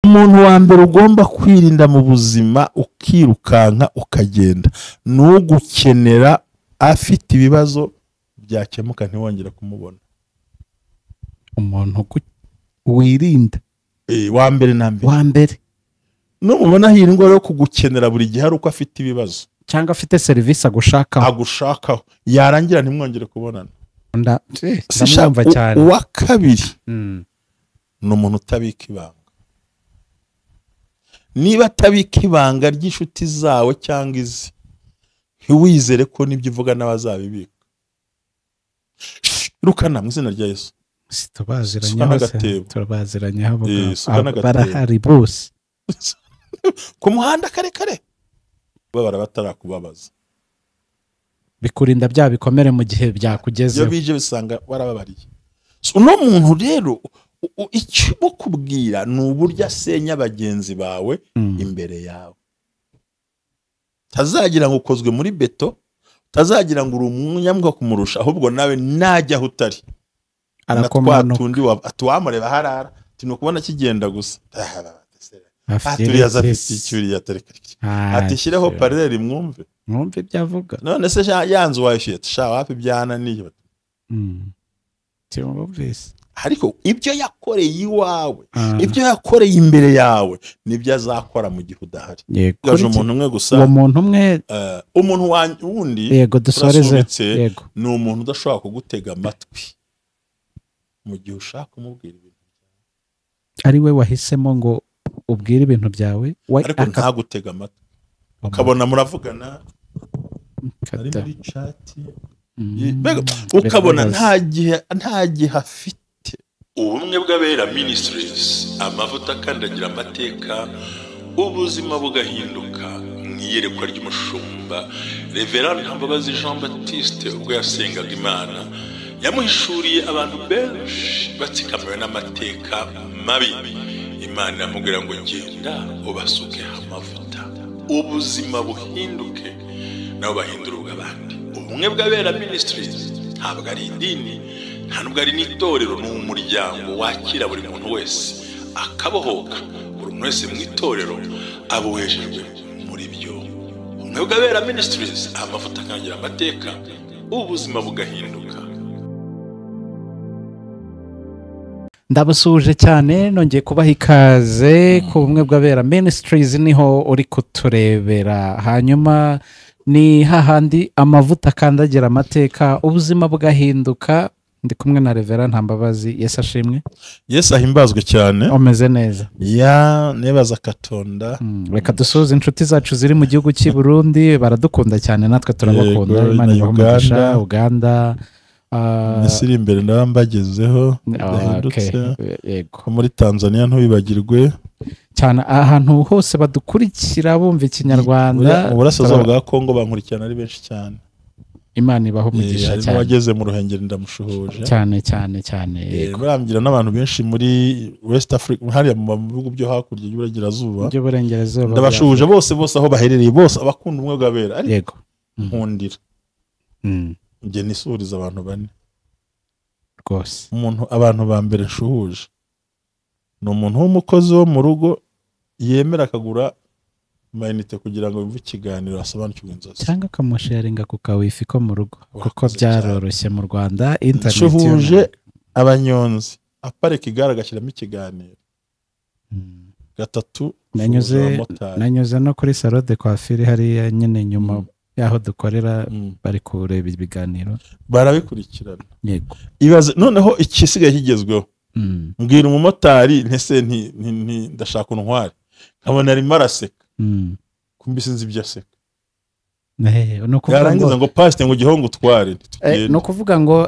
Umuntu wa mbere ugomba kwirinda mu buzima ukirukanka ukagenda nugukenera afite ibibazo byakemuka ntiwongera kumubona. Umuntu wirinda wa mbere na mbere, wa mbere numubona hirindwa yo kugukenera buri gihe ari uko afite ibibazo cyangwa afite serivisi agushakaho yarangira ntimwongere kubonana. Ndamwumva cyane. Uwa kabiri ni umuntu utabika ibanga. Niba atabika ibanga ry'inshuti zawe cyangwa izi, ntiwizere ko n'ibyo uvuga n'abazabibika. Rukana mu izina rya Yesu. Tubaziranye barahari bose ku muhanda kare kare babara batarakubabaza, bikurinda bya bikomere mu gihe byakugezeho. Iyo bije bisanga warababariye. Uno muntu rero icyo kubwira ni uburyo asenya bagenzi bawe imbere yawe. Tazagira ngo ukozwe muri beto, tazagira ngo uri umunyamwuka kumurusha, ahubwo nawe najya aho utari arakomanuka. Atuwamureba harara tinukubona kigenda gusa. Ati shyireho paraleli mwumve ibyo avuga. None se yanzu wayishyuye sha wapi byananiye. Ariko ibyo yakoreye iwawe, ibyo yakoreye imbere yawe nibyo azakora mu gihe udahari. Gaje umuntu umwe gusa, uwo muntu umwe, umuntu wundi yego dusoreze, ni umuntu udashobora kugutega amatwi mu gihe ushaka kumubwira ibintu ari we wahisemo ngo ubwire ibintu byawe, ariko ntagutega amatwi. Ukabona muravugana ari muri chat, ukabona nta gihe afite. Ubumwe bw'Abera Ministries, amavuta akandagira amateka, ubuzima bugahinduka. Mu iyerekwa ry'umushumba Reverend Ntambabazi Jean Baptiste ubwo yasengaga Imana, yamuhishuriye abantu benshi batsikamiwe n'amateka mabi. Imana iramubwira ngo genda ubasuke amavuta, ubuzima buhinduke nabo bahindura ubw'abandi. Ubumwe bw'Abera Ministries ntabwo ari idini, nta nubwo ari n'itorero, ni umuryango wakira buri muntu wese akabohoka. Buri muntu wese mu itorero abohejejwe muri byo. Ubumwe bw'Abera Ministries, amavuta akangira amateka, ubuzima bugahinduka. Ndabasuhuje cyane, nongeye kubaha ikaze ku Bumwe bw'Abera Ministries, niho uri kuturebera. Hanyuma ni hahandi amavuta akandagira amateka, ubuzima bugahinduka. Ndi kumwe na Reverend Ntambabazi. Yesu ashimwe. Yesu ahimbazwe cyane. Umeze neza? Ya nebaza Katonda. Reka dusuhuze inshuti zacu ziri mu gihugu cy'i Burundi, baradukunda cyane natwe turabakunda. Imana ibahe umugisha. Uganda, Misiri imbere ndabambagezeho ndahindutse. Muri Tanzania ntubibagirwe cyane, ahantu hose badukurikira bumva ikinyarwanda. Mu burasirazuba bwa Kongo bankurikirana ari benshi cyane. Imana ibaho umugisha cyane. Wageze mu Ruhengeri ndamushuhuje cyane cyane cyane. Murambwira n'abantu benshi muri West Africa, hariya mu bihugu byo hakurya y'Uburengerazuba, ndabashuhuje bose bose aho baherereye bose, abakunda ubumwe bw'Abera. Yego, nkundira njye nisuhuriza abantu bane rwose. Umuntu abantu ba mbere nshuhuje ni umuntu w'umukozi wo mu rugo yemera akagura mayinite kugira ngo yumve ikiganiro asobanukirwe inzozi, cyangwa akamusharinga ku ka wifi ko mu rugo, kuko byaroroshye mu Rwanda internet. Nshuhuje abanyonzi aparika igare agashyiramo ikiganiro. Gatatu, nanyuze no kuri salon de coiffure hariya nyine nyuma yaho dukorera, bari kureba ibiganiro barabikurikirana. Yego, ibaze noneho ikisigaye kigezweho. Mbwira umumotari ntese ndashaka untware, nkabona arimo araseka, kumbi sinzi ibyo aseka. Yarangiza ngo pasite ngo gihongo utware. Ni ukuvuga ngo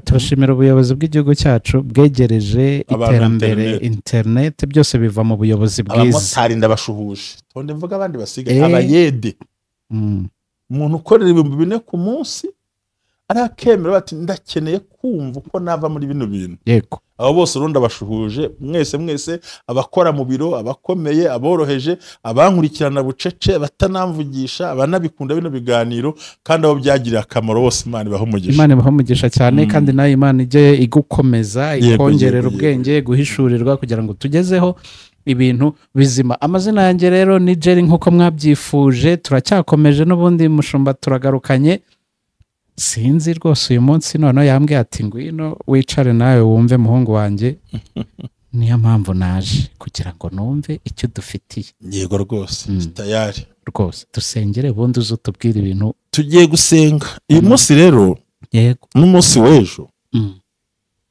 turashimira ubuyobozi bw'igihugu cyacu bwegereje iterambere, internet, byose biva mu buyobozi bwiza. Abamotari ndabashuhuje, tonde mvuga abandi basigaye abayede. Umuntu ukorera 4000 ku munsi arakemera bati ndakeneye kumva uko nava muri bino bintu. Yego, abo bose urundi abashuhuje mwese mwese, abakora mu biro, abakomeye, aboroheje, abankurikirana bucece, batanamvugisha, abanabikunda bino biganiro, kandi abo byagiriye akamaro bose Imana ibahe umugisha. Imana ibahe umugisha cyane, kandi nayo Imana ijye igukomeza, ikongerera ubwenge, guhishurirwa kugira ngo tugezeho ibintu bizima. Amazina yanjye rero ni Jerry nk'uko mwabyifuje, turacyakomeje n'ubundi mushumba turagarukanye. Sinzi rwose uyu munsi noneho yambwiye ati ngwino wicare nawe wumve muhungu wanjye. Niyo mpamvu naje kugira ngo numve icyo dufitiye. Yego rwose, tayari rwose dusengere ubundi uze utubwire ibintu. Tugiye gusenga uyu munsi rero. Yego. N'umunsi w'ejo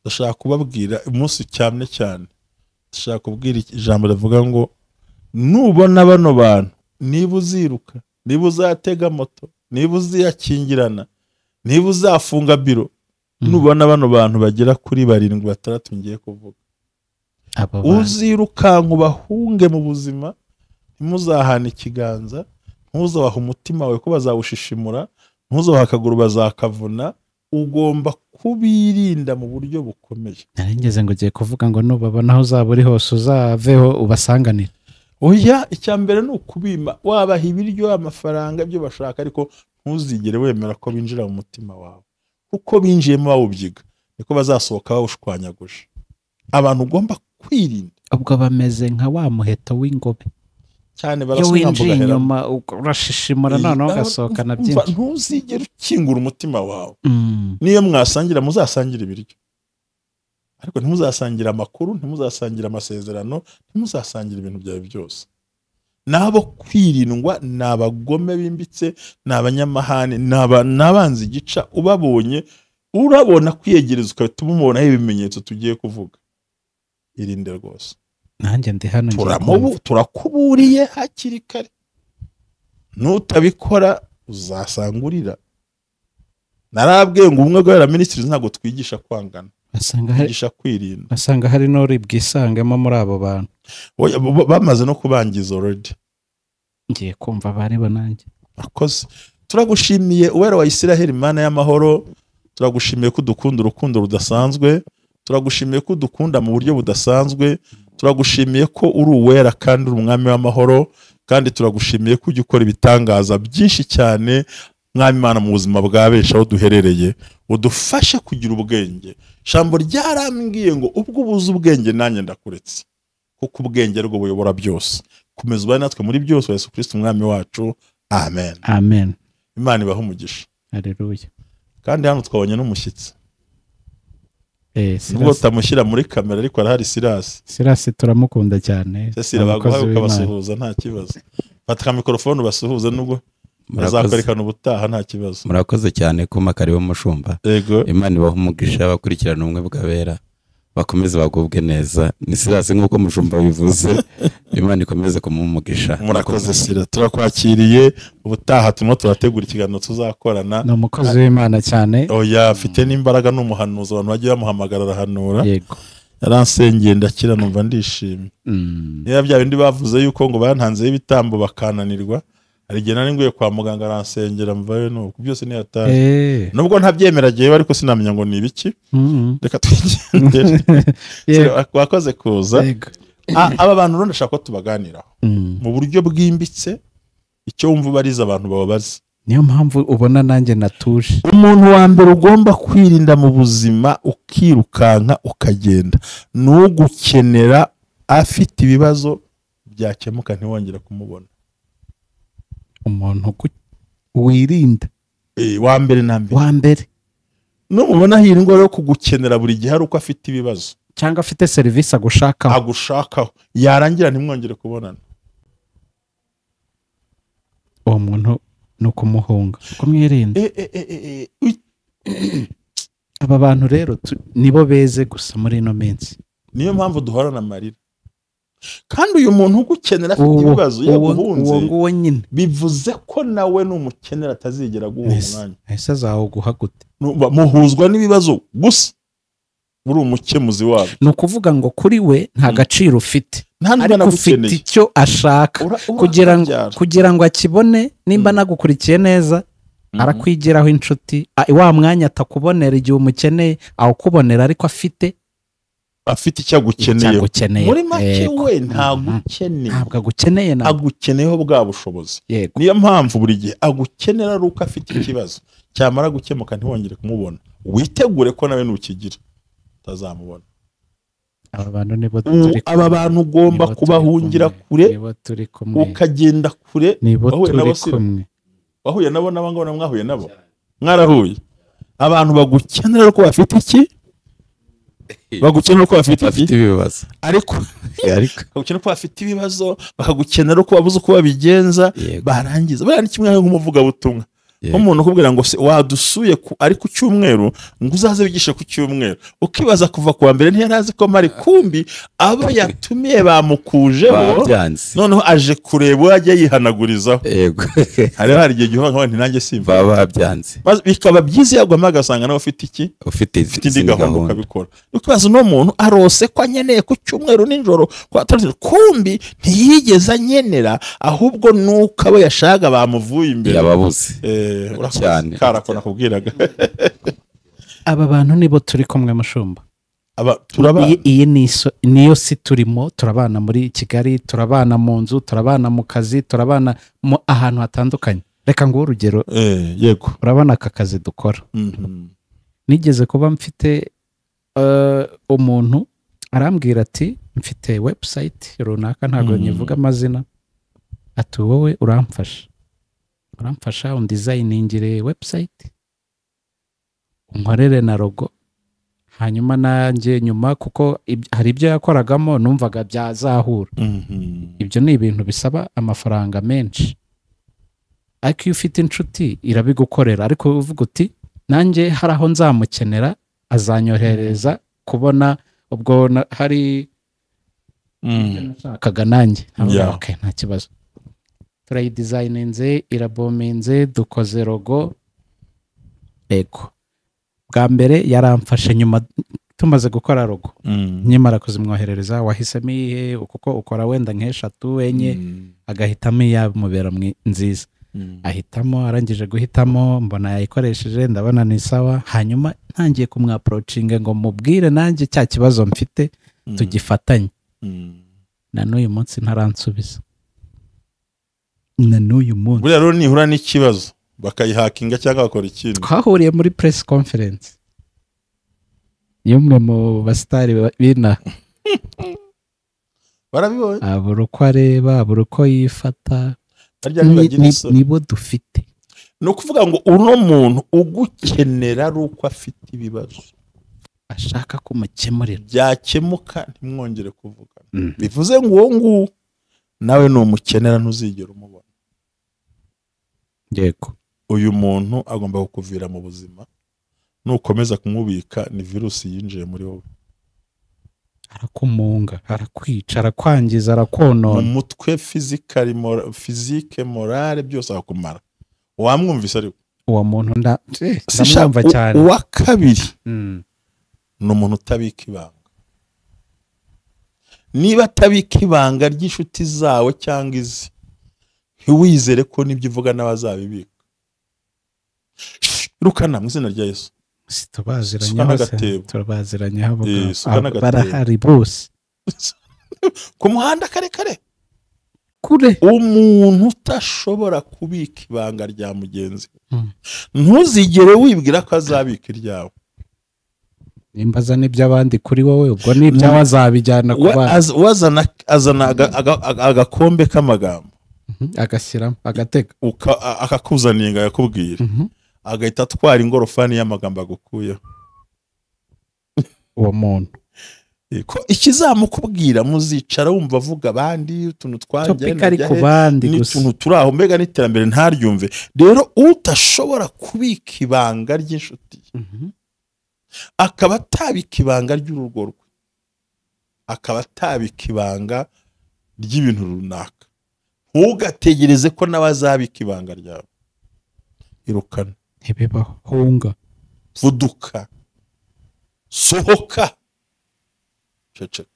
ndashaka kubabwira umunsi cyane cyane. Ndashaka kubwira ijambo rivuga ngo nubona bano bantu, niba uziruka, niba uzatega moto, niba uziyakingirana, niba uzafunga biro, nubona bano bantu bagera kuri 7 6 ngiye kuvuga, uzirukanka ubahunge mu buzima, ntimuzahana ikiganza, ntuzabaha umutima wawe ko bazawushishimura, ntuzabaha akaguru bazakavuna. Ugomba kubirinda mu buryo bukomeye. Narengeze ngo ugiye kuvuga ngo nubabona aho uzaba uri hose uzaveho ubasanganire. Oya, icya mbere ni ukubima, wabaha ibiryo, amafaranga, ibyo bashaka, ariko ntuzigere wemera ko binjira mu mutima wawe. Kuko binjiyemo bawubyiga, niko bazasohoka bawushwanyaguje. Abantu ugomba kwirinda. Ubwo bameze nka wa muheto w'ingobe. Cyane barasonga inyuma urashishimura noneho ugasohokana byinshi. Ntuzigere ukingura umutima wawe. Niyo mwasangira muzasangira ibiryo, ariko ntimuzasangira amakuru, ntimuzasangira amasezerano, ntimuzasangira ibintu byawe byose. Nabo kwirindwa ni abagome bimbitse, ni abanyamahane, ni abanzi gica. Ubabonye urabona kwiyegereza ukahita umubonaho ibimenyetso tugiye kuvuga. Irinde rwose. Nanjye ndi hano turakuburiye hakiri kare. Nutabikora uzasangurira. Narabwiye ngo ubumwe bw'abera ministries ntabwo twigisha kwangana, twigisha kwirinda. Basanga hari nori bwisangemo muri abo bantu. Bamaze no kubangiza already. Ngiye kumva bari bo nanjye. Akoze. Turagushimiye uwera wa Isiraheli, Imana y'amahoro. Turagushimiye ko dukunda urukundo rudasanzwe. Turagushimiye ko dukunda mu buryo budasanzwe. Turagushimiye ko uri uwera kandi uri umwami w'amahoro, kandi turagushimiye ko ujya ukora ibitangaza byinshi cyane Mwami Imana mu buzima bwa benshi aho duherereye. Udufashe kugira ubwenge. Ijambo ryarambwiye ngo ubwo ubuze ubwenge nanjye ndakuretse, kuko ubwenge rwo buyobora byose. Komeza ubane natwe muri byose, Yesu Kristo umwami wacu. Amen. Amen. Imana ibahe umugisha. Haleluya. Kandi hano twabonye n'umushyitsi. Nubwo utamushyira muri kamera ariko arahari, Sirasi. Sirasi turamukunda cyane. Sirasi baguha ukabasuhuza nta kibazo. Fata mikrofone ubasuhuze nubwo bazakwerekana ubutaha nta kibazo. Murakoze cyane kuma karibo mushumba. Yego. Imana ibahe umugisha, abakurikirana ubumwe bw'abera bakomeze bagubwe neza. Ni Sirasi nk'uko mushumba bivuze. Imana ikomeze kumumugisha. Murakoze Sira, turakwakiriye. Ubutaha turimo turategura ikiganiro tuzakorana. Ni umukozi w'Imana cyane. Oya, afite n'imbaraga, n'umuhanuzi, abantu bagiye bamuhamagara arahanura. Yego. Yaransengeye ndakira numva ndishimye. Niba bya bindi bavuze yuko ngo bantanzeho ibitambo bakananirwa, hari igihe nari nguye kwa muganga aransengera mvayo nuko byose ni hatari. Nubwo ntabyemera gihe ariko sinamenya ngo ni ibiki. Reka twigendere. Wakoze kuza. Aba bantu rero ndashaka ko tubaganiraho mu buryo bwimbitse, icyo wumva ubariza abantu bababaza. Niyo mpamvu ubona nanjye natuje. Umuntu wa mbere ugomba kwirinda mu buzima ukirukanka ukagenda, nugukenera afite ibibazo byakemuka ntiwongere kumubona. Umuntu wirinda wa mbere na mbere, wa mbere numubona hirindwa rero kugukenera buri gihe ari uko afite ibibazo cyangwa afite serivisi agushakaho, yarangira ntimwongere kubonana. Uwo muntu ni ukumuhunga, kumwirinda. Aba bantu rero nibo beze gusa muri ino minsi. Niyo mpamvu duhorana amarira. Kandi uyu muntu ugukenera afite ibibazo yaguhunze, uwo nyine bivuze ko nawe numukenera atazigera aguha umwanya. Ese azawuguha gute? Muhuzwa n'ibibazo gusa, uri umukemuzi wabyo. Ni ukuvuga ngo kuri we nta gaciro ufite, ariko ufite icyo ashaka kugira ngo akibone. Nimba nagukurikiye neza, arakwigiraho inshuti. Wa mwanya atakubonera igihe umukeneye, awukubonera ariko afite icyo agukeneye. Muri make we ntagukeneye, ntabwo agukeneye, agukeneyeho bwa bushobozi. Niyo mpamvu buri gihe agukenera ari uko afite ikibazo, cyamara gukemuka ntiwongere kumubona. Witegure ko nawe nukigira utazamubona. Aba bantu nibo turi Aba bantu ugomba kubahungira kure, ukagenda kure. Wahuye nabo n'abangabo, mwahuye nabo, mwarahuye. Abantu bagukenera ko bafite iki? Bagukenera ko bafite ibibazo, ariko bagukenera ko bafite ibibazo, bakagukenera ko babuze uko babigenza, barangiza bari kimwe nk'umuvugabutumwa. Umuntu ukubwira ngo wadusuye ari ku cyumweru ngo uzaze wigishe ku cyumweru, ukibaza kuva kuwa mbere ntiyarazi ko mari kumbi abo yatumiye bamukujeho, noneho aje kureba uwo ajya yihanagurizaho. Yego, hari igihe gihuha nkaho nti nanjye simva babyanze, bikaba byiza yagwamo agasanga nawe ufite iki, ufite indi gahunda ukabikora. Ukibaza uno muntu arose ko anyeneye ku cyumweru nijoro kumbi ntiyigeze anyenera, ahubwo nuko abo yashaka bamuvuye imbere yababuze cyane. Karako nakubwiraga. Aba bantu nibo turi kumwe mushumba. Iyi niyo si turimo, turabana muri Kigali, turabana mu nzu, turabana mu kazi, turabana mu ahantu hatandukanye. Reka nguhe urugero. Yego, urabona aka kazi dukora. Nigeze kuba mfite umuntu arambwira ati mfite website runaka, ntabwo nyivuga amazina, ati wowe uramfasha undesigningire website, unkorere na logo, hanyuma nanjye nyuma kuko hari ibyo yakoragamo numvaga byazahura. Ibyo ni ibintu bisaba amafaranga menshi, ariko iyo ufite inshuti irabigukorera. Ariko uvuga uti nanjye hari aho nzamukenera azanyoherereza kubona ubwo hari nashakaga nanjye. Okay, nta kibazo. Turayidesigninze, irabominze, dukoze logo. Ego, bwa mbere yaramfashe nyuma tumaze gukora logo, nyamara kuzimwoherereza wahisemo iyihe, kuko ukora wenda nk'eshatu enye, agahitamo iyamubera nziza. Ahitamo, arangije guhitamo mbona yayikoresheje, ndabona ni sawa. Hanyuma ntangiye kumwaproachinga ngo mubwire nanjye cya kibazo mfite tugifatanye. Na n'uyu munsi ntaransubiza. Na n'uyu munsi buriya rero nihura n'ikibazo bakayihakinga cyangwa bakora ikindi. Twahuriye muri press conference y'umwe mu basitari bina, barabibonye, abura uko areba, abura uko yifata, nibo dufite. Ni ukuvuga ngo uno muntu ugukenera ari uko afite ibibazo ashaka kumukemurira, byakemuka ntimwongere kuvugana. Bivuze ngo uwo nguwo nawe numukenera ntuzigera umubona. Yego, uyu muntu agomba kukuvira mu buzima, nukomeza kumubika ni virusi yinjiye muri wowe. Arakumunga, arakwica, arakwangiza, arakonona mu mutwe, physique, morale, byose akakumara. Wamwumvise ariko uwo muntu ndamwumva cyane. Uwa kabiri ni umuntu utabika ibanga. Niba atabika ibanga ry'inshuti zawe cyangwa izi, ntiwizere ko nibyo uvuga n'abazabibika. Rukana mu izina rya Yesu. Tubaziranye barahari bose ku muhanda kare kare kure. Umuntu utashobora kubika ibanga rya mugenzi, ntuzigere wibwira ko azabika iryawe. Nimbaza n'iby'abandi kuri wowe, ubwo n'ibyawe azabijyana ku bandi. Wazana agakombe k'amagambo agashyiramo agatega, akakuzaniye ngo ayakubwire, agahita atwara ingorofani y'amagambo agukuyeho. Uwo muntu ko ikizamukubwira muzicara wumva avuga abandi utuntu twanjye n'utuntu turi aho, mbega n'iterambere ntaryumve. Rero utashobora kubika ibanga ry'inshuti, akaba atabika ibanga ry'urugo rwe, akaba atabika ibanga ry'ibintu runaka, ntugategereze ko nawe azabika ibanga ryawe. Irukana, ntibibaho, hunga, vuduka, sohoka, ceceka.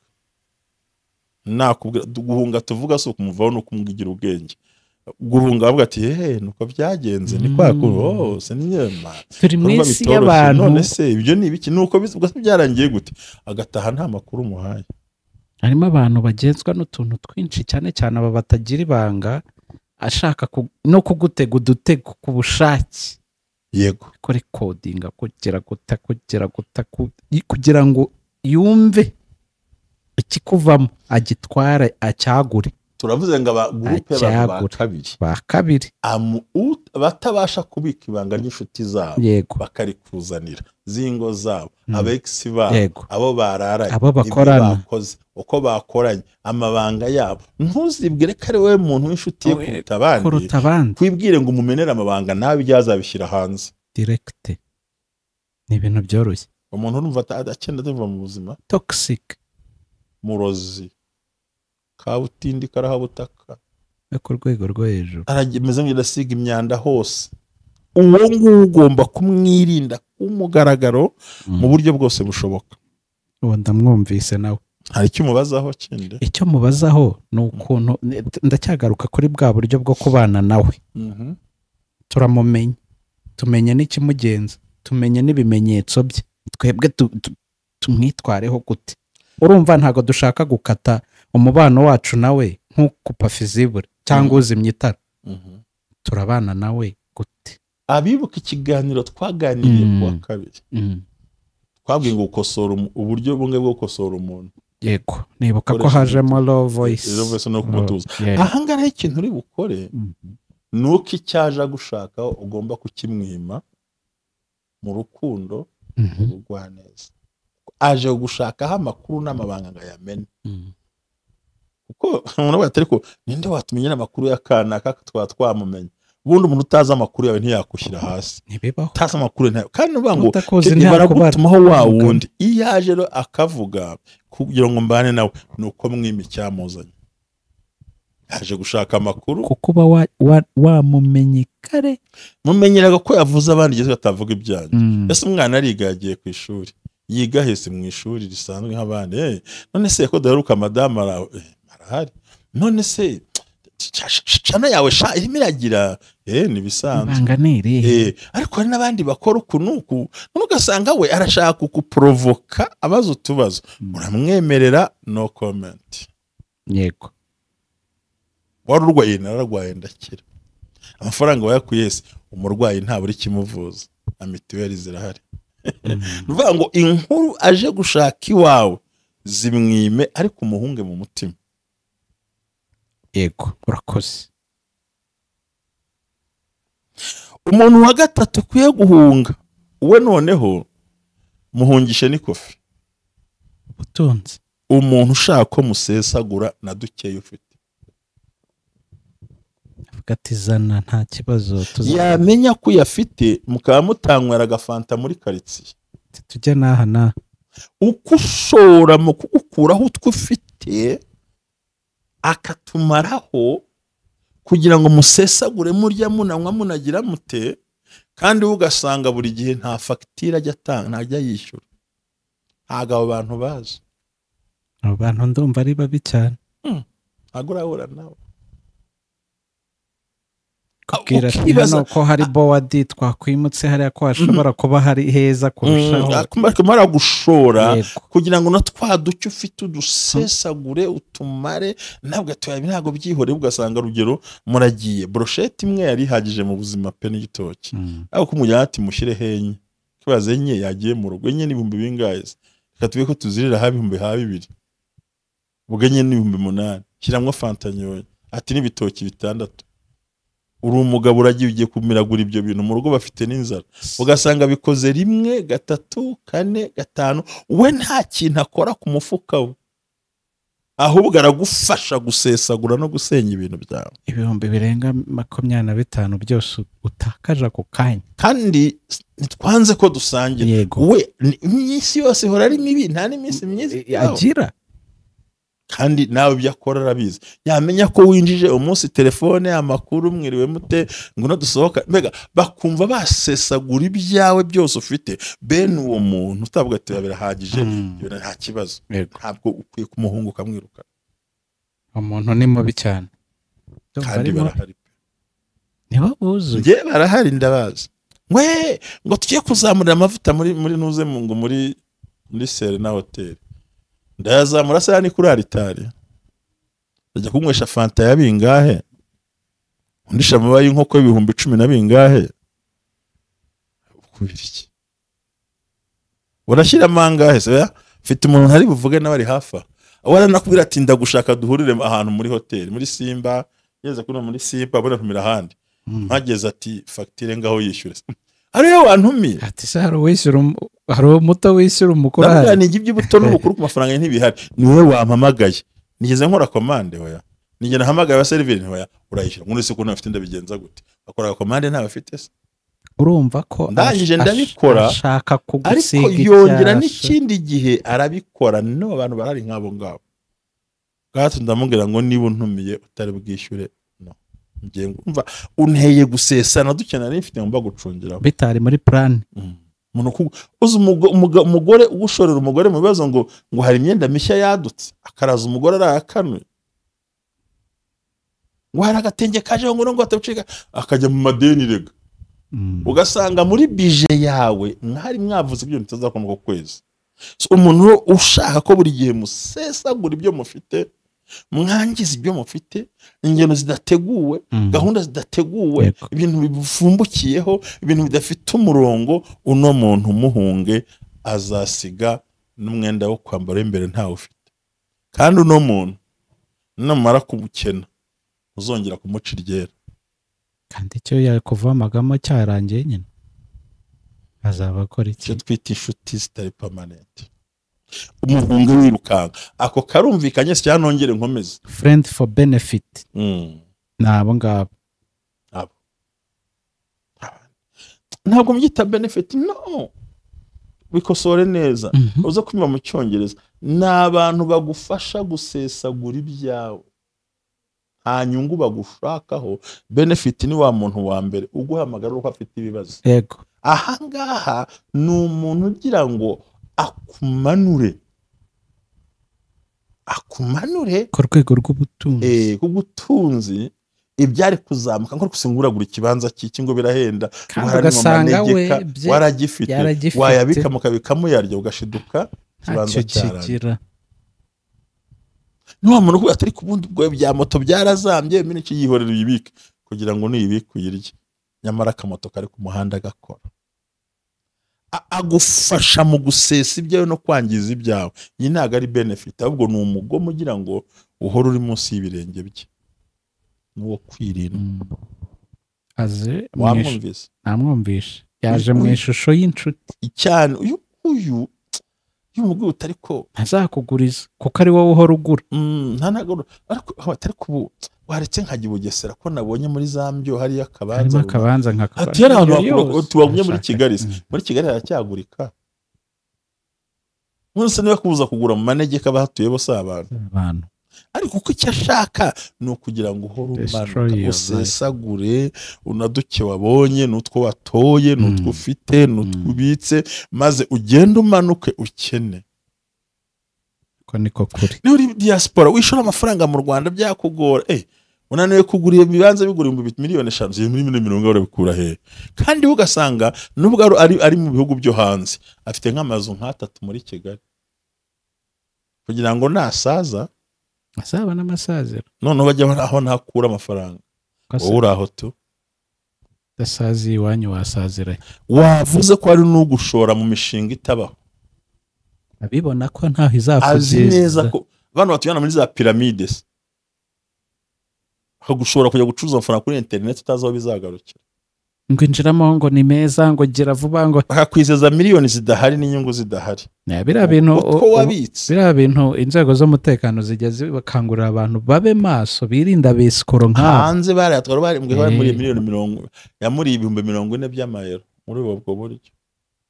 Nakubwira guhunga tuvuga si ukumuvaho no kumwigira ubwenge. Guhunga avuga ati he nuko byagenze ni kwa kuri se ninyema turi mu isi y'abantu, none se ibyo ni ibiki, nuko byarangiye gute, agataha nta makuru muhaye. Harimo abantu bagenzwa n'utuntu twinshi cyane cyane aba batagira ibanga, ashaka no kugutega udutego ku bushake. Yego, kuri codinga kugira guta kugira ngo yumve Ikikuvamo agitware acyagure. Turavuze ngo aba groupe y'abantu ba kabiri batabasha kubika ibanga ry'inshuti zabo bakarikuzanira zingo zabo, abex babo, abo bararanye, abo bakorana, bakoze uko bakoranye, amabanga yabo. Ntuzibwire ko ari wowe muntu w'inshuti ye kuruta abandi, kwibwire ngo umumenere amabanga nawe byazabishyira hanze direct. Ni ibintu byoroshye. Umuntu urumva adakenda atuva mu buzima toxic, murozi kabutindi karahabutaka ku rwego rwo hejuru, aragimeze nk'idasiga imyanda hose. Uwo nguwo ugomba kumwirinda kumugaragaro mu buryo bwose bushoboka. Uwo ndamwumvise nawe. Hari icyo umubazaho kindi? Icyo mubazaho ni ukuntu ndacyagaruka kuri bwa buryo bwo kubana nawe. Turamumenya, tumenye n'ikimugenza, tumenye n'ibimenyetso bye, twebwe tumwitwareho gute? Urumva ntago dushaka gukata umubano wacu nawe nk'ukupa fizibure cyangwa uzimya itara. Turabana nawe gute? Abibuka ikiganiro twaganiriye kuwa kabiri, twabwiye ngo gukosora uburyo bumwe bwo gukosora umuntu. Yego, nibuka ko hajemo low voice, low voice no kumutuza. Aha ngaha ikintu uri bukore nuko icyaje gushaka ugomba kukimwima mu rukundo, mu rugwaneza. Aje gushakaho amakuru n'amabanga ngo ayamene. Kuko umuntu wese ariko ninde watumenyera amakuru ya kanaka twaba twamumenya? Ubundi umuntu utazi amakuru yawe ntiyakushyira hasi. Ntibibaho. Utazi amakuru ntayo. Kandi uvuga ngo baragutumaho wa wundi. Iyo aje rero akavuga kugira ngo mbane nawe nuko mwima icyamuzanye. Aje gushaka amakuru kuko uba wamumenye kare. Mumenyeraga ko yavuze abandi igeze atavuga ibyanyu. Ese umwana ariga yagiye ku ishuri, yiga hese mu ishuri risanzwe nk'abandi. None se ko daheruka madamu arahari? None se cana yawe sha irimo iragira ni bisanzwe. Ariko hari n'abandi bakora uku nuku, none ugasanga we arashaka kukuprovoka abaza utubazo, uramwemerera no comment. Yego. Wari urwaye nararwaye ndakira. Amafaranga wayakuye se? Umurwayi nta buri kimuvuza, amituweli zirahari. Nuvuga ngo inkuru aje gushaka iwawe zimwime ariko umuhunge mu mutima. Yego, urakoze. Umuntu wa gatatu ukwiye guhunga we noneho muhungishe n'ikofi. Ubutunzi. Umuntu ushaka ko musesagura na dukeya ufite, agatizana nta kibazo, yamenya ko uyafite mukaba mutanywera agafanta muri karitsiye, tujya n'aha na uko ushora mu kugukuraho utwo ufite akatumaraho kugira ngo musesagure murya munanywa munagira mute, kandi ugasanga buri gihe nta fagitire ajya atanga, ntajya yishyura. Ntabwo abo bantu bazi. Abo bantu ndumva ari babi cyane. Ntabwo urahura nabo. Kubwira ati ko hari bowadi twakwimutse hariya ko hashobora kuba hari heza kurushaho. Kumara gushora kugira ngo na twa duke ufite udusesagure utumare, ntabwo tuyabi ntabwo byihore. Ugasanga rugero muragiye brochette imwe yari ihagije mu buzima pe n'igitoki, ariko kumujyana ati mushyire henye kibaze enye yagiye mu rugo, enye n'ibihumbi bingahe, reka tube ko tuzirira ha ibihumbi ha bibiri, ubwo enye n'ibihumbi 8, shyiramo fanta nyoye ati n'ibitoki 6. Uri umugabo uragiye ugiye kumiragura ibyo bintu mu rugo bafite n'inzara, ugasanga bikoze 1, 3, 4, 5, we nta kintu akora ku mufuka we, ahubwo aragufasha gusesagura no gusenya ibintu byawe. Ibihumbi birenga 25 byose utakaje ako kanya. Kandi ntitwanze ko dusangira. We iminsi yose ihora ari mibi, nta n'iminsi myiza agira. Kandi nawe ibyo akora arabizi. Yamenya ko winjije umunsi telefone amakuru mwiriwe mute ngo no dusohoka, mbega bakumva basesagura ibyawe byose ufite. Bene uwo muntu utavuga ati birahagije, nta kibazo, ntabwo ukwiye kumuhunga ukamwiruka. Umuntu ni mubi cyane. Kandi barahari. Nibo buzuye. Nge barahari ndabazi. We ngo tugiye kuzamurira amavuta muri nuze ngo muri Serena Hotel. Ndayazamura se ni kuri aritari. Ndajya kunywesha fanta ya bingahe? Undisha amababa y'inkoko ibihumbi 10 na bingahe? Kubira iki? Urashyira mangahe se? Mfite umuntu ntari buvuge n'abari hafa. Waranakubwira ati ndagushaka duhurire ahantu muri hoteli, muri Simba, yeze kuno muri Simba abona ntumira ahandi. Mpageze ati fagitire ngaho yishyure. Ariyo wantumiye. Ati se hari uwishyura hari umuto wishyura umukuru ahari. Ni iby'ubuto n'ubukuru ku mafaranga ntibihari. Ni wowe wampamagaye. Nigeze nkora komande hoya. Nigeze nahamagaye abaseriveri ntihoya urayishyura. None se ko ntafite ndabigenza gute? Akora komande nta bafite se. Urumva ko ndangije ndabikora ashaka kugusiga ariko yongera n'ikindi gihe arabikora. No abantu barari nk'abo ngabo. Gato ndamubwira ngo niba untumiye utari bwishyure no. Ngiye ngumva unteye gusesana dukena n'ifite ngomba gucungira. Bitari muri plan. Umuntu uzi umugore ugushorera umugore mu bibazo ngo hari imyenda mishya yadutse akaraza umugore arakanuye. Ngo hari agatenge kaje ngo ngo atabucika akajya mu madeni rega. Ugasanga muri bije yawe mwari mwavuze ibyo mutazakomoka ku kwezi. So umuntu ushaka ko buri gihe musesagura ibyo mufite, mwangiza ibyo mufite, ingeno zidateguwe, gahunda zidateguwe, ibintu bifumbukiyeho, ibintu bidafite umurongo, uno muntu muhunge azasiga n'umwenda wo kwambara imbere ntawe ufite. Kandi uno muntu namara kumukena uzongera kumuca iryera. Kandi icyo yakuvamagamo cyarangiye nyine azaba akora iki? Icyo twita inshuti zitari permanent. Umuhungu wirukanka ako karumvikanye se cyanongere nkomeze. Friend for benefit. Nabo ngabo. Abo. Ntabwo mbyita benefit, no. Bikosore neza. Uza kumva mu Cyongereza. Ni abantu bagufasha gusesagura ibyawe. Nta nyungu bagushakaho. Benefit ni wa muntu wa mbere uguhamagara uko afite ibibazo. Yego. Ahangaha ni umuntu ugira ngo akumanure. Akumanure ku rwego rw'ubutunzi. Ku butunzi ibyari kuzamuka nko kusinguragura ikibanza cy'iki ngo birahenda. Ugasanga we waragifite wayabika mukabikamo yaryo ugashiduka ikibanza cyarangiye. Ni wa muntu ko atari kubundi bwo bya moto byarazambye miniki yihorera uyibike kugira ngo nuyibike uyirye, nyamara akamoto kari ku muhanda gakora. Agufasha mu gusesa ibyawe no kwangiza ibyawe. Iyi ntago ari benefit, ahubwo ni umugomo ugira ngo uhore uri munsi y'ibirenge bye. Nuwo kwirinda. Aze wamwumvise? Namwumvishe. Yaje mu ishusho y'incuti. Cyane uyu umugwi utariko ntazakuguriza kuko ari wowe uhora ugura. Nta nagoro ariko atari kubu waretse nkajya Bugesera ko nabonye muri Zambyo hari akabanza. Harimo akabanza nka ati yari ahantu tubagumye muri Kigali. Muri Kigali haracyagurika. Nonse niba kubuza kugura mu manegeka bahatuye bose abantu. Ariko uko icyo ashaka ni ukugira ngo uhore umanuka usesagure unaduke wabonye n'utwo watoye n'utwo ufite n'utwo ubitse, maze ugende umanuke ukene. Ko niko kuri. Ni uri diaspora wishora amafaranga mu Rwanda byakugora. Unaniwe kugura ibibanza bigura miliyoni 5 miliyoni 40 urabikura he? Kandi ugasanga nubwo ari mu bihugu byo hanze afite nk'amazu nk'atatu muri Kigali. Kugira ngo nasaza asaba n'amasaziro. None bajya aho ntakura amafaranga. Wowe uraho tu. Dasazi iwanyu wasazira. Wavuze ko ari n'ugushora mu mishinga itabaho. Abibona ko ntaho izakugeza. Azi neza ko abantu batuyana muri za pyramides. Akagushora kujya gucuruza amafaranga kuri internet utazi aho bizagarukira. Ngo injiramo ngo ni meza ngo gira vuba ngo bakakwizeza miliyoni zidahari n'inyungu zidahari. Biriya bintu biriya bintu inzego z'umutekano zijya zibakangurira abantu babe maso birinda bisikoro nk'abo. Hanze barayatwara bari muri miliyoni 40 yamuri 40,000 by'amayero muri ubwo buryo.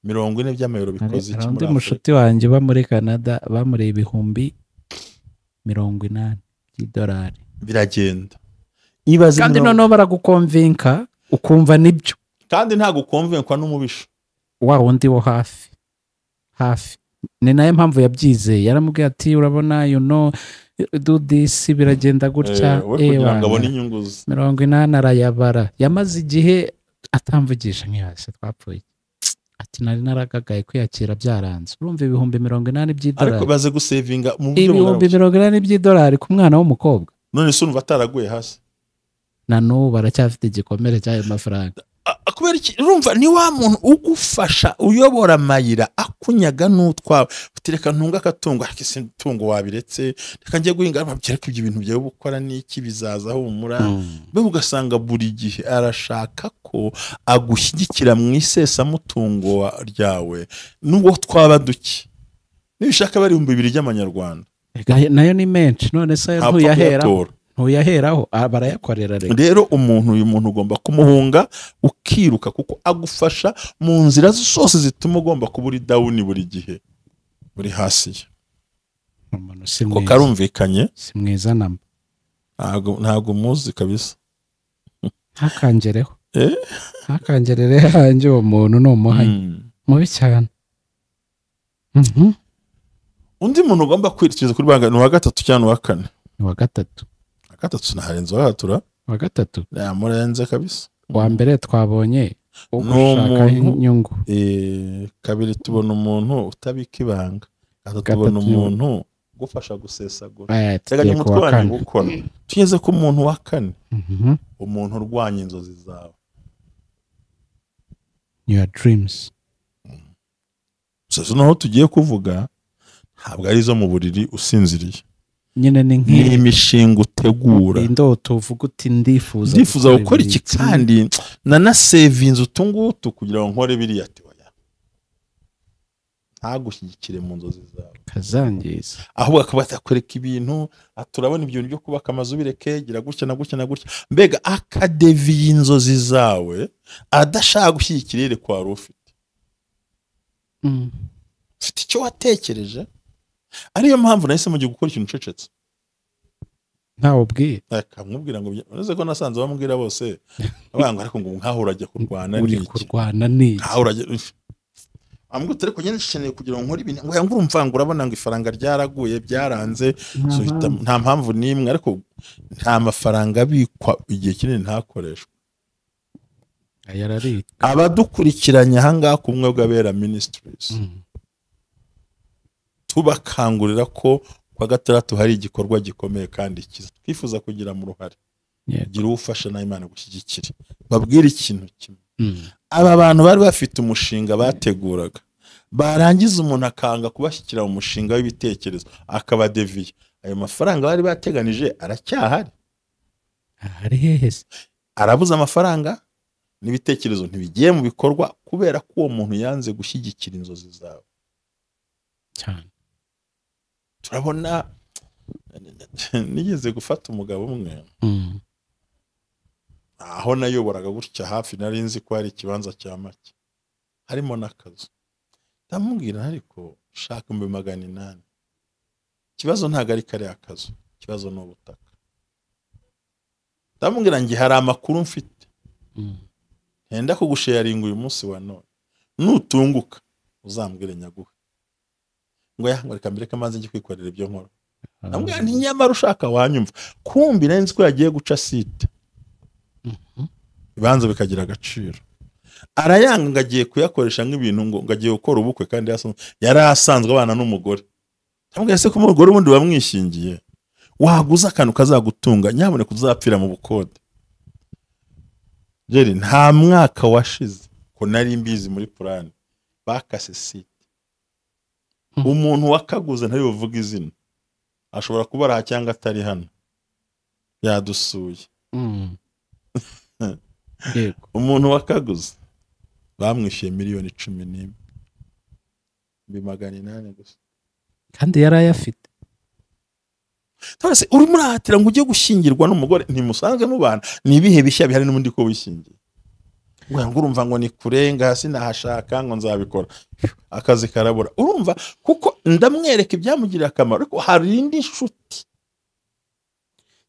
40 by'amayero bikoze iki muri Afurika? Mushuti wanjye ba muri Canada bamuriye 80,000 by'idolari. Biragenda. Ibaze kandi noneho baragukonvinka ukumva nibyo. Kandi ntago ukonvinkwa n'umubisha wa wundi wo hafi hafi. Ni nayo mpamvu yabyizeye, yaramubwiye ati urabona you know do this biragenda gutya. Kugira ngo abone inyungu ze. 80 arayabara. Yamaze igihe atamvugisha nk'ihase twapfuye. Ati nari naragagaye kwiyakira byaranze. Urumva 80,000 by'idolari. Ariko baze gusevinga mu buryo 80,000 by'idolari ku mwana w'umukobwa. None se urumva ataraguye hasi? Na n'ubu baracyafite igikomere cy'ayo mafaranga. Kubera iki? Urumva ni wa muntu ugufasha, uyobora amayira, akunyaga n'utwawe. Uti reka ntunga akatungo, ariko ese itungo wabiretse, reka njye guhinga, ariko ibyo bintu byawe gukora n'iki, bizaza humura. Mbega ugasanga buri gihe arashaka ko agushyigikira mu isesamutungo ryawe, n'ubwo twaba duke. Nibishaka bari 2000 by'amanyarwanda. Nayo ni menshi, none se ntuyaheraho, barayakorera rero. Rero umuntu uyu muntu ugomba kumuhunga ukiruka, kuko agufasha mu nzira zose zituma ugomba kuba uri down buri gihe, uri hasi ye. Ko karumvikanye? Si mwiza namba. Ntago muzi kabisa. Ntakangereho. Ntakangerere hanjye uwo muntu ni umuhanyi. Mubi cyane. Undi muntu ugomba kwirikiza kuri banga ni uwa gatatu cyangwa uwa kane? Ni uwa gatatu. Gatatu naharenze uwa gatatu. Uwa gatatu. Yamurenze kabisa. Uwa mbere twabonye ugushaka inyungu. Kabiri tubona umuntu utabika ibanga. Gatatu tubona umuntu ugufasha gusesagura. Teganya umutwe wanyu gukora. Tugeze ku muntu wa kane. Umuntu urwanya inzozi zawe. Your dreams. Sasa naho tugiye kuvuga ntabwo ari zo mu buriri usinziriye. Nyine ni nk'imishinga utegura, indoto uvuga uti ndifuza gukora iki, kandi nanasevinze utungutu kugira ngo nkore biriya. Ati oya, ntagushyigikire mu nzozi zawe, kazangiza. Ahubwo akaba atakwereka ibintu, turabona ibyo bintu byo kubaka amazu bireke, gira gutya na gutya na gutya, mbega akadeviye inzozi zawe adashaka gushyigikira iyerekwa wari ufite. Ufite icyo watekereje. Ariyo mpamvu nahise mugiye gukora ikintu ucecetse. Ntawe ubwiye. Akamubwira ngo uretse ko nasanze bamubwira bose abanga, ariko ngo nkaho urajya kurwana n'iki? Uri kurwana n'iki? Nkaho urajya ambwira ariko nyine nkeneye kugira ngo nkore ibintu, ngo yangura umvanga, urabona ngo ifaranga ryaraguye byaranze, nta mpamvu n'imwe, ariko nta mafaranga abikwa igihe kinini ntakoreshwa. Abadukurikiranye aha ngaha ku Bumwe bw'Abera Ministries, tubakangurira ko kwa gatandatu hari igikorwa gikomeye kandi cyiza twifuza kugira mu ruhare. Gira ufasha na Imana gushyigikira. Babwire ikintu kimwe. Aba bantu bari bafite umushinga bateguraga, barangiza umuntu akanga kubashyikira mu mushinga w'ibitekerezo, akabadeviye. Ayo mafaranga bari bateganije aracyahari. Ari hehe se? Arabuza amafaranga n'ibitekerezo ntibigiye mu bikorwa kubera ko uwo muntu yanze gushyigikira inzozi zawe. Cyane. Turabona nigeze gufata umugabo umwe, aho nayoboraga gutya hafi, nari nzi ko hari ikibanza cya make harimo n'akazu. Ndamubwira ariko shaka 800,000. Ikibazo ntago ari kare akazu, ikibazo ni ubutaka. Ndamubwira ngi hari amakuru mfite, ntenda kugusharinga uyu munsi wa none, nutunguka uzambwire nyaguhe. Ngo ya ngo reka mbireke amaze njye kwikorera ibyo nkora. Ndamubwira nti nyamara ushaka wanyumva. Kumbi nari nzi ko yagiye guca site, ibanza bikagira agaciro. Arayanga ngo agiye kuyakoresha nk'ibintu, ngo agiye gukora ubukwe, kandi yari asanzwe abana n'umugore. Ndamubwira se ko umugore ubundi bamwishingiye, waguza akantu kazagutunga, nyamuneka uzapfira mu bukode. Jerry, nta mwaka washize ko nari mbizi muri plan bakase site. Umuntu wakaguze ntari buvuga izina, ashobora kuba araha cyangwa atari hano, yadusuye. Umuntu wakaguze bamwishyuye 11 800,000 gusa, kandi yarayafite. Twese urimo urahatira ngo ujye gushyingirwa n'umugore ntimusanzwe mubana, ni ibihe bishya bihari n'ubundi ko wishingiye. Ngo urumva ngo ni kurenga sinahashaka ngo nzabikora, akazi karabura. Urumva kuko ndamwereka ibyamugirira akamaro, ariko hari indi nshuti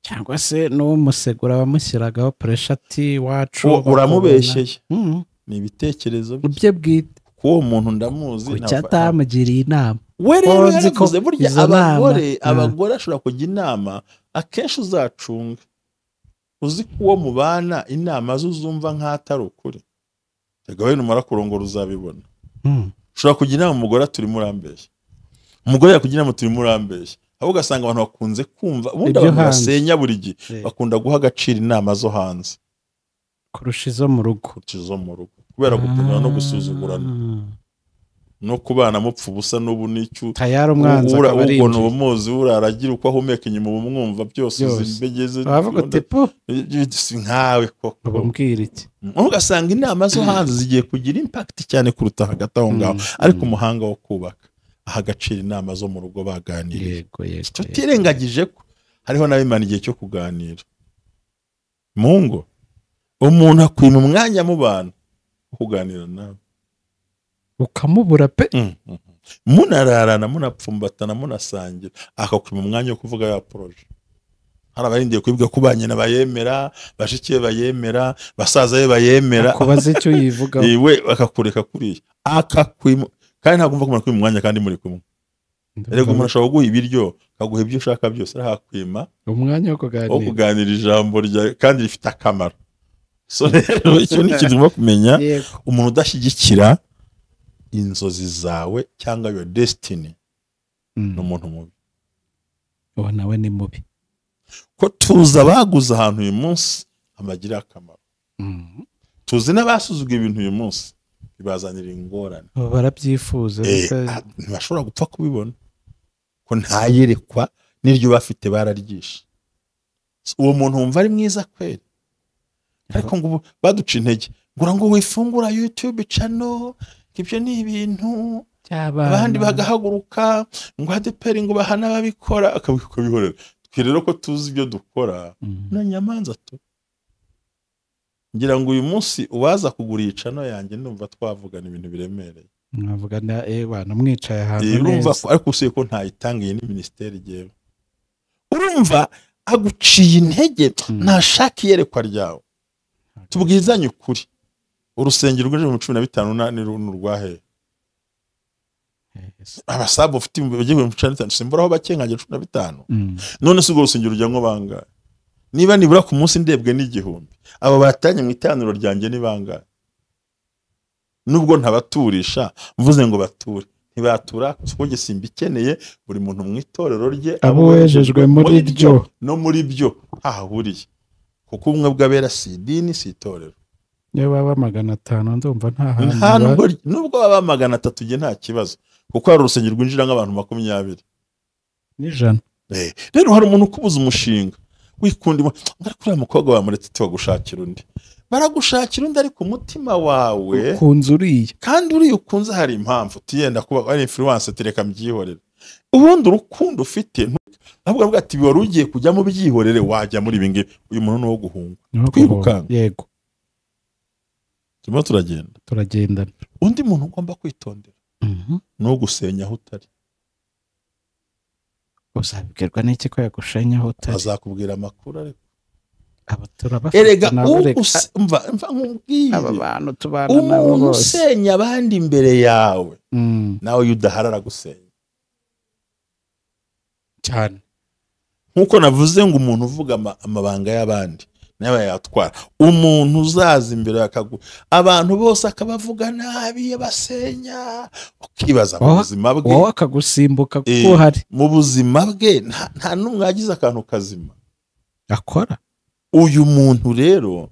cyangwa se n'umusegura bamushyiragaho pressure ati wacu uramubeshyeye. Ni ibitekerezo bye bwite. Kuwo muntu ndamuzi, kuki atamugiriye inama? We rero yaravuze burya abagore ashobora kujya inama akenshi uzacunga uzi ko uwo mubana inama zo uzumva nk'atari ukuri. Rega we numara kurongora uzabibona. Ushobora kujya inama umugore turi murambeshya, umugore yakugira inama turi murambeshya, ahubwo ugasanga abantu bakunze kumva ubundi abantu basenya buri gihe bakunda guha agaciro inama zo hanze Kurusha izo mu rugo. Kurusha izo mu rugo. Kubera gupimana no gusuzugurana. No kubana mupfa ubusa n'ubu n'icyo tayari umwanzi akaba ari ubona ubumuzi uraragira uko ahumeka inyuma ubumwumva byose uzimbegeze bavuga tipo nkawe koko ubambwira iki. Ugasanga inama zo hanze zigiye kugira impact cyane kuruta hagati aho ngaho. Ariko umuhanga wo kubaka aha agaciro inama zo mu rugo baganiriye. Yego tutirengagije ko hariho n'abimana igihe cyo kuganira mu ngo. Umuntu akwima umwanya mu bantu kuganira nawe ukamubura pe. Munararana munapfumbatana munasangira, akakwima umwanya wo kuvuga ya projet. Hari abarindiye kwibwa ko banyina bayemera, bashikiye bayemera, basaza be bayemera, akubaza icyo yivuga iwe akakureka kuriya akakwima. Kandi ntabwo umva kumara umwanya kandi muri kumwe. Erega umuntu ashobora kuguha ibiryo, akaguha ibyo ushaka byose, arahakwima umwanya wo kuganira, wo kuganira ijambo rya kandi rifite akamaro. So rero icyo ni ikintu ugomba kumenya. Umuntu udashyigikira inzozi zawe cyangwa your destiny ni umuntu mubi. Uwo nawe ni mubi. Ko tuzi abaguze ahantu uyu munsi abagira akamaro, tuzi n'abasuzuguye ibintu uyu munsi bibazanira ingorane, barabyifuza ntibashobora gupfa kubibona ko ntayerekwa n'iryo bafite bararyishe. Uwo muntu wumva ari mwiza kweri, ariko ngo baduca intege ngura ngo wifungura YouTube channel, ibyo ni ibintu abandi bagahaguruka ngo ADEPR ngo bahana babikora akabihorera. Twe rero ko tuzi ibyo dukora na nyamanza tu ngira ngo uyu munsi uwaza kugura iyi channel yanjye ndumva twavugana ibintu biremereye. Mwavugana bana mwicaye ahantu neza. Urumva ariko usiye ko ntayitangiye ni ministeri jewe. Urumva aguciye intege ntashaka iyerekwa ryawe. Tubwizanye ukuri. Urusengero rw'ejo mu 15 ni rwahe? Abasabu ufite bagiye mu 15 simbura aho bakengaje 15. None se urwo rusengero rujya ngo bangahe? Niba nibura ku munsi ndebwe n'igihumbi, abo batanye mu itaniro ryanjye ni bangahe? Nubwo ntabaturisha mvuze ngo bature, ntibatura kuko nge simbikeneye. Buri muntu mu itorero rye abo wejejwe muri ryo no muri byo hahuriye, kuko ubumwe bw'abera si idini si itorero. Niyo baba 500 ndumva nta hantu, nubwo baba 300 nge nta kibazo, kuko hari urusengero rwinjira nk'abantu 20 n'ijana. Rero hari umuntu ukubuza umushinga wikundi ariko uriya mukobwa wamuretse tubagushakira undi, baragushakira undi ariko umutima wawe ukunze uriya, kandi uriya ukunze hari impamvu tiyenda kuba ari influence tereka mbyihorere. Ubundi urukundo ufite ahubwo avuga ati wari ugiye kujya mu byihorere wajya muri ibi ngibi. Uyu muntu ni uwo guhunga twirukanka. Yego turimo turagendana. Undi muntu ugomba kwitondera ni ugusenya aho utari. Uzabwirwa n'iki ko yagushenya aho utari? Azakubwira amakuru ariko aba turabafite. Erega umva nkubwire, aba bantu tubana nabo bose, usenya abandi imbere yawe nawe udahara aragusenya cyane. Nkuko navuze ngo umuntu uvuga amabanga y'abandi nawe yatwara. Umuntu uzaza imbere akagu abantu bose akabavuga nabi basenya, ukibaza mu buzima bwe, wowe akagusimbuka kuko hari mu buzima bwe nta n'umwe yagize akantu kazima akora. Uyu muntu rero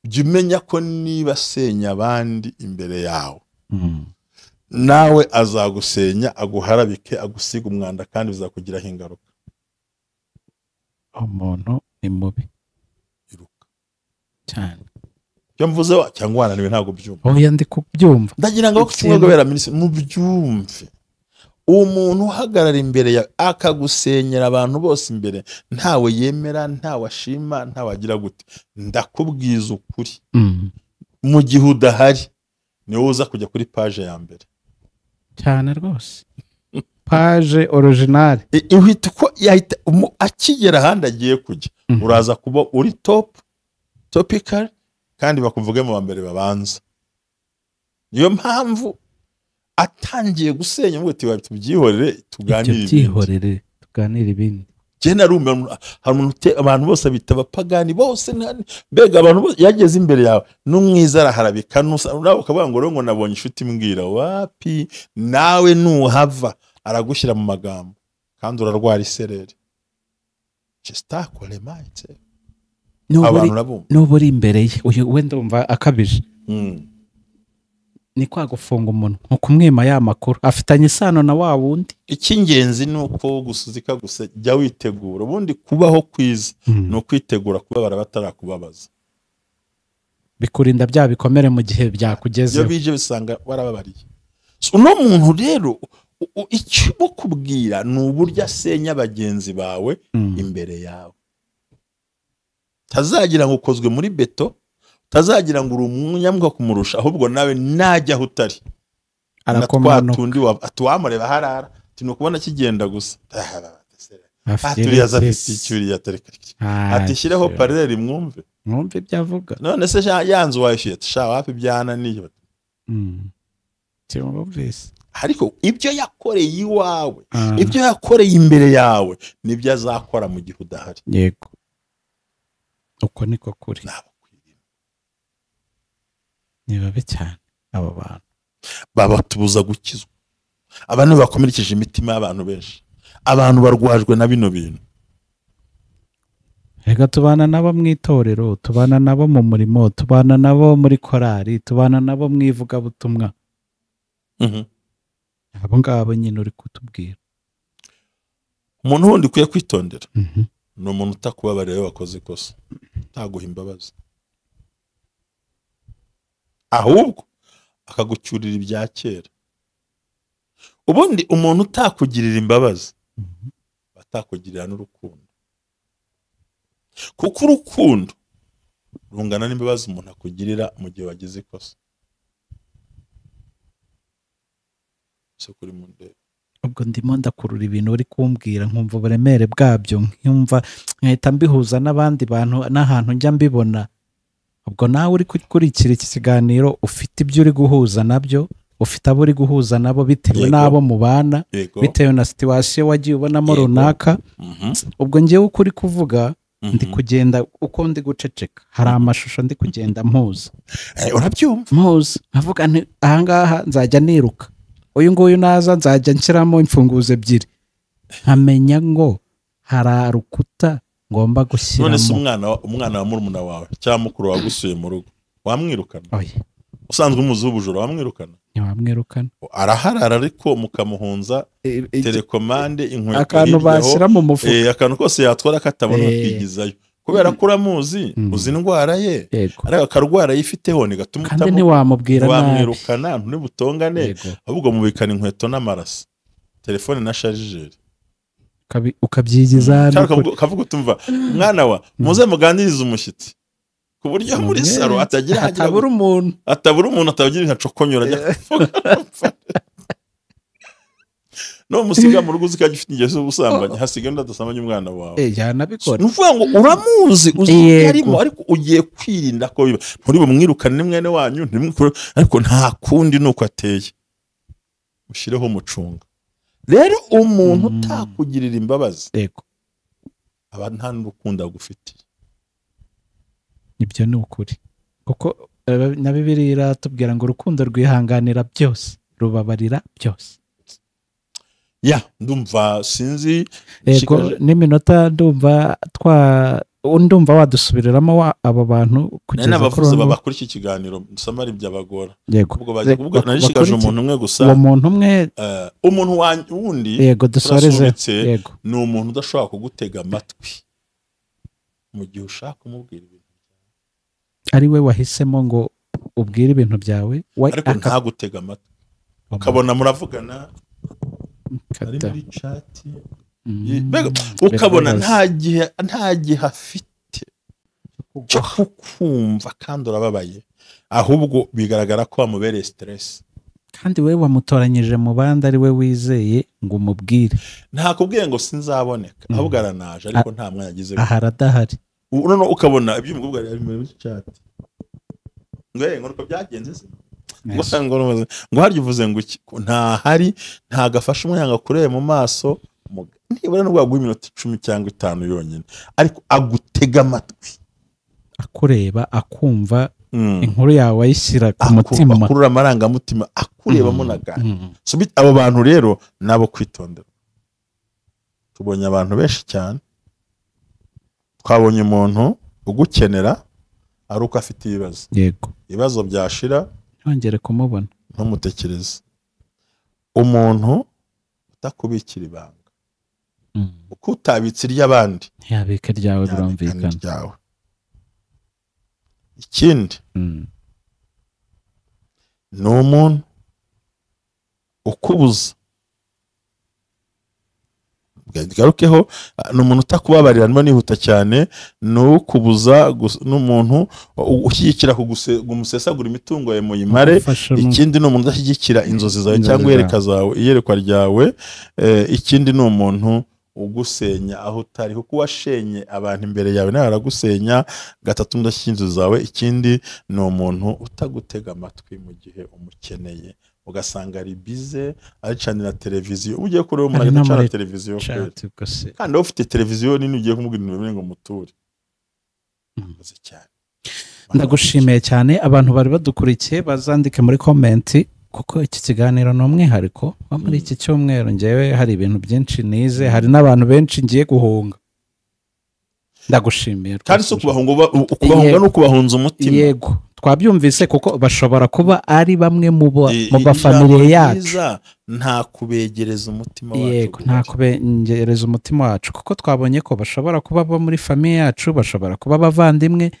jya umenya ko niba asenya abandi imbere yawe nawe azagusenya, aguharabike, agusiga umwanda kandi bizakugiraho ingaruka. Umuntu ni mubi cyane. Cyo mvuze cyangwa wananiwe ntabwo byumva. Oya ndi kubyumva. Ndagira ngo kutumwe minisitiri mubyumve. Umuntu uhagarara imbere ya akagusenyera abantu bose imbere, ntawe yemera, ntawe ashima, ntawe agira gute. Ndakubwiza ukuri. Mu gihe udahari niwe uza kujya kuri page ya mbere. Cyane rwose. Page original. Uhita uko yahita akigera ahandi agiye kujya. Uraza kuba uri top topical kandi bakuvuge mu bambere babanza. Niyo mpamvu atangiye gusenya ngo tubyihorere tuganire ibindi. Je narumva hari umuntu abantu bose bita abapagani bose mbega abantu bose yageze imbere yawe n'umwiza araharabika nawe ukavuga ngo ngo nabonye inshuti mbwira wapi, nawe nuhava aragushyira mu magambo kandi urarwara isereri. Abantu nabo n'ubu uri imbere ye uyu wenda umva akabije. Ni kwa gufunga umuntu nko kumwima ya makuru afitanye isano na wa wundi. Icy'ingenzi ni uko gusuzika gusa jya witegura. Ubundi kubaho kwiza ni ukwitegura kubabara batarakubabaza, bikurinda bya bikomere mu gihe byakugezeho. Iyo bije bisanga warababariye. Uno muntu rero icyo kubwira ni uburyo asenya bagenzi bawe imbere yawe. Tazagira ngo ukozwe muri beto, tazagira ngo uri umunyamwuga kumurusha, ahubwo nawe najya aho utari arakomanuka. Tundi atuwamureba harara tino kubona kigenda gusa. Ati shyireho paraleli mwumve ibyo avuga. None se yanzu wayishyuye sha wapi byananiye. Ariko ibyo yakoreye iwawe, ibyo yakoreye imbere yawe nibyo azakora mu gihe udahari. Yego, uko niko kuri. Ni babi cyane abo bantu babatubuza gukizwa. Abantu bakomerekeje imitima y'abantu benshi, abantu barwajwe na bino bintu. Reka tubana nabo mu itorero, tubana nabo mu murimo, tubana nabo muri korari, tubana nabo mu ivugabutumwa. Abo ngabo nyine uri kutubwira. Umuntu wundi ukwiye kwitondera ni umuntu utakubabarira iyo wakoze ikosa, utaguha imbabazi, ahubwo akagucyurira ibya kera. Ubundi umuntu utakugirira imbabazi atakugirira n'urukundo, kuko urukundo rungana n'imbabazi umuntu akugirira mu gihe wagize ikosa. Ubwo ndimo ndakurura ibintu uri kumbwira nkumva uburemere bwabyo, nkumva nkahita mbihuza n'abandi bantu n'ahantu njya mbibona. Ubwo nawe uri gukurikira iki kiganiro ufite ibyo uri guhuza nabyo, ufite abo uri guhuza nabo bitewe n'abo mubana, bitewe na situation wagiye ubonamo runaka. Ubwo ngewe uko uri kuvuga ndi kugenda uko ndi guceceka hari amashusho ndi kugenda mpuza. Urabyumva mpuza nkavuga nti ahangaha nzajya niruka, uyu nguyu naza nzajya nshyiramo imfunguzo ebyiri, nkamenya ngo hari rukuta ngomba gushyiramo. None se umwana wa murumuna wawe cyangwa mukuru wagusuye mu rugo wamwirukana? Usanzwe umuzi w'ubujura wamwirukana? Ntiwamwirukana. Araharara ariko mukamuhunza telekomande, inkweto, akantu bashyira mu mufuka, akantu kose yatwara katabona kwigizayo, kubera ko uramuzi, uzi indwara ye, ariko akarwara yifiteho ni gatuma kandi ntiwamubwira nabi, wamwirukana ntibutongane, ahubwo mubikana inkweto n'amaraso, telefone na chargeur, ukabyigiza kavuga utumva mwana wa muze muganirize umushyitsi, ku buryo muri saro atagira atabura umuntu, atagira nka cokonyora ajya kuvuga. No musiga mu rugo uzikajya ufite ingeso y'ubusambanyi, hasigaye undi adasambanya umwana wawe. Yanabikora. Ni ukuvuga ngo uramuzi, uzi arimo, ariko ugiye kwirinda ko biba. Nturi bumwirukane ni mwene wanyu, ariko nta kundi nuko ateye. Ushyireho umucunga. Rero umuntu utakugirira imbabazi, aba nta n'urukundo agufitiye. Ibyo ni ukuri. Kuko na Bibiliya iratubwira ngo urukundo rwihanganira byose, rubabarira byose. Ya, ndumva sinzi. Yego, n'iminota ndumva ndumva wadusubiriramo abo bantu kugeza kuri bakuri iki kiganiro samari byabagora. Ubwo baje kuvuga narishikaje umuntu umwe gusa. Uwo muntu umwe umuntu wundi. Yego, dusoreze. Yego, ni umuntu udashobora kugutega amatwi mu gihe ushaka kumubwira ibintu. Ari we wahisemo ngo ubwire ibintu byawe, ariko ntagutega amatwi. Ukabona muravugana ari muri chat, ukabona nta gihe afite cyo kukumva kandi urababaye, ahubwo bigaragara ko wamubereye stress. Kandi we wamutoranyije mu bandi ari we wizeye ngo umubwire. Ntakubwiye ngo sinzaboneka, ahubwo aranaje ariko nta mwanya agize. Aharadahari. None ukabona ibyo umukobwa ari muri chat. Ngo uko byagenze se? Ngo harya uvuze ngo iki? Ntahari, ntagafasha umwana kureba mu maso, nibura n'ubwo yaguha iminota 10 cyangwa 5 yonyine, ariko agutega amatwi, akureba, akumva inkuru yawe ayishyira ku mutima, akurura amarangamutima, akureba munaganira. So abo bantu rero nabo kwitondera. Tubonye abantu benshi cyane. Twabonye umuntu Ugukenera ari uko afite ibibazo. Ibibazo byashira ntongere kumubona, ntumutekereze. Umuntu utakubikira ibanga, uko utabitse iry'abandi ntiyabika iryawe, birumvikana. Ikindi ni umuntu ukubuza, garukeho, ni umuntu utakubabarira, niba nihuta cyane, ni ukubuza, n'umuntu ushyigikira kumusesagura imitungo yawe muyimare. Ikindi ni umuntu udashyigikira inzozi zawe cyangwa iyerekwa ryawe. Ikindi ni umuntu ugusenya aho utari, kuko washenye abantu imbere yawe nawe aragusenya. Gatatu, udashyigikira inzozi zawe. Ikindi ni umuntu utagutega amatwi mu gihe umukeneye, ugasanga ari bize acanira televiziyo. Ugiye kureba umuntu agacana televiziyo, kandi ufite televiziyo nini ugiye kumubwira ibintu ngo muture. Ndagushimiye cyane. Abantu bari badukurikiye bazandike muri komenti, kuko iki kiganiro ni umwihariko wa muri iki cyumweru. Ngewe hari ibintu byinshi nize, hari n'abantu benshi ngiye guhunga. Ndagushimiye. Kandi si ukubahunga, ni ukubahunza umutima. Yego, twabyumvise, kuko bashobora kuba ari bamwe mu bafamiliye yacu. Nta kubegereza umutima wacu. Yego, nta kubegereza umutima wacu, kuko twabonye ko bashobora kuba bo muri famiye yacu, bashobora kuba abavandimwe,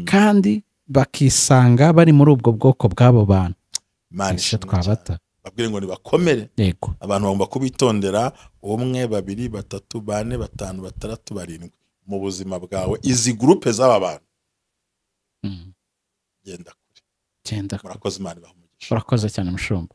kandi bakisanga bari muri ubwo bwoko bw'abo bantu. Twabata babwire ngo nibakomere. Yego, abantu bagomba kubitondera. 1, 2, 3, 4, 5, 6, 7 mu buzima bwawe, izi groupe z'aba bantu. Genda kure. Genda. Murakoze, Imana ibahe umugisha. Murakoze cyane mushumba.